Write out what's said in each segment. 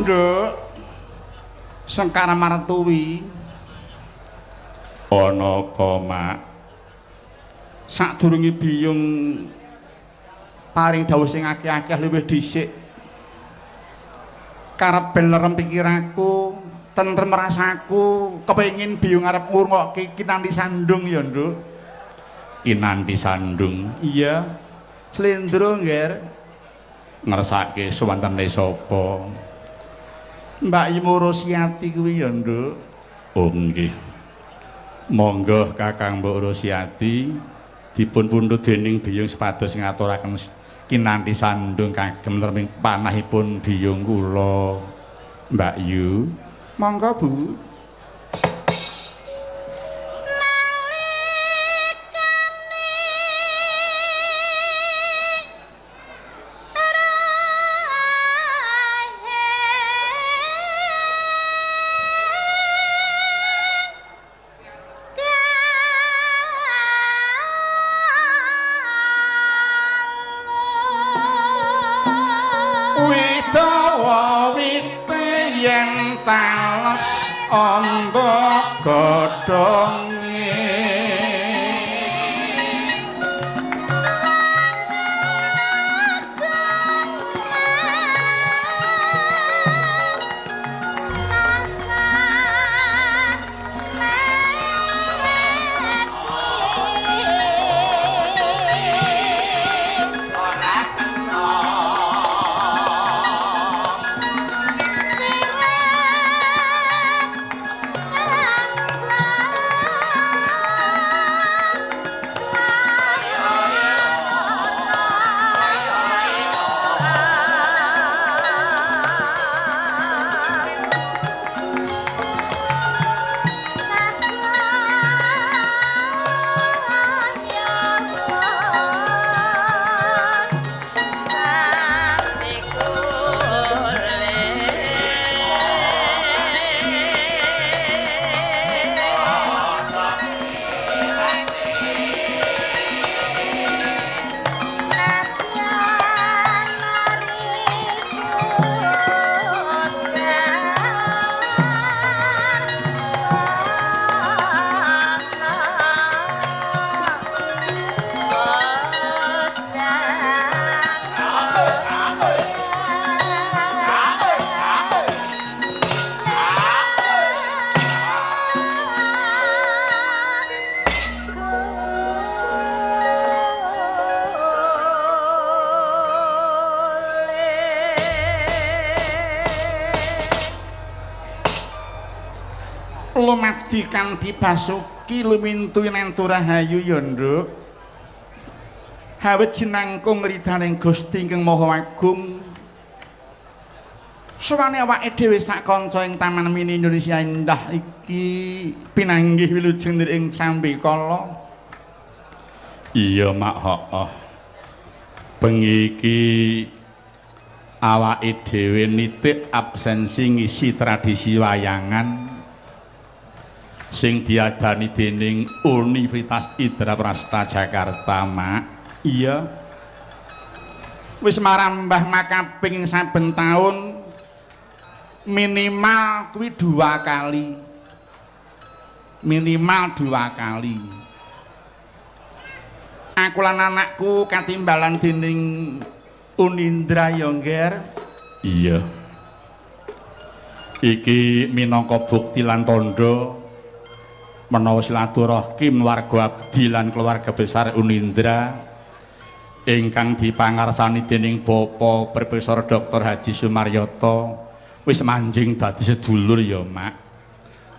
Nduk, Sengkara Martuwi. Ana apa, Mak? Sadurunge biyung paring dawuh sing akeh-akeh luwih dhisik. Karep ben lerem pikiranku, tentrem rasaku, kepengin biyung arep ngrungokke kinanti sandung ya, Nduk. Kinanti sandung. Iya. Slendro, Ngger. Ngersake suwantene sapa? Mbak Imo Rosiati kuwi ya, Nduk. Oh, nggih. Monggo Kakang Mbok Rosiati dipun pundhut dening biyung supados ngaturaken kinanti sandung kagem lerming panahipun biyung kula. Mbak Yu. Monggo, Bu. Tales amba godhonge lumadi kanthi basuki lumintu nentu rahayu ya, Nduk. Hawit jinangkung ridhaning Gusti ingkang Maha Agung. Sowane awake dhewe sak kanca ing Taman Mini Indonesia Indah iki pinanggih wilujeng ing sambekala. Iya, Mak, heeh. Bengi iki awake dhewe nitik absensi ngisi tradisi wayangan sing diadani dening Universitas Indraprasta Jakarta, Mak. Iya. Wis marambah makaping saben taun minimal kuwi 2 kali. Minimal 2 kali. Aku lan anakku katimbalan dening Unindra ya, Ngger. Iya. Iki minangka bukti lan tandha menawa silaturahim warga abdi lan keluarga besar Unindra ingkang dipangarsani dening Bapak Profesor Dr. Haji Sumaryoto wis manjing dadi sedulur ya, Mak.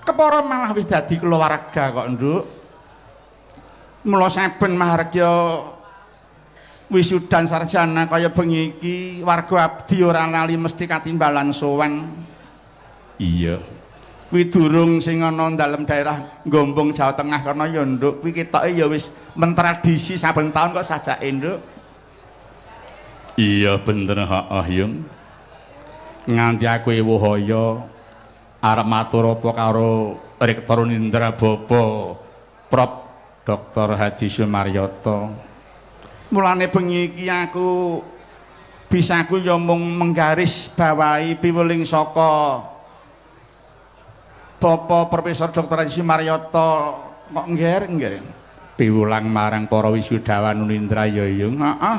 Kepara malah wis dadi keluarga kok, Nduk. Mula saben mahargya wisudan sarjana kaya bengi iki warga abdi ora lali mesti katimbalan sowan. Iya. Kuwi durung sing ana dalem daerah Gombong Jawa Tengah kono ya, Nduk. Kuwi ketoke ya wis mentradisi saben taun kok sajake, Nduk. Iya bener, heeh, Yung. Nganti aku ewuh-aya arep matur apa karo Rektor Unindra Bapak Prof Dr. Haji Sumaryoto. Mulane bengi iki aku Bisaku ya mung menggaris bawahi piweling saka Bapak Profesor Dr. Haji Sumaryoto kok ngger ngger. Piwulang marang para wisudawan Unindra ya ya. Heeh.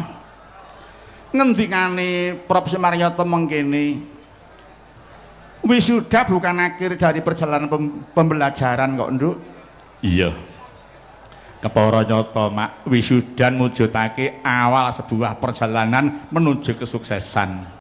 Ngendikane Prof Sumaryoto mengkene, wisuda bukan akhir dari perjalanan pembelajaran kok, Nduk. Iya. Kepara nyata, Mak, wisudan mujudake awal sebuah perjalanan menuju kesuksesan.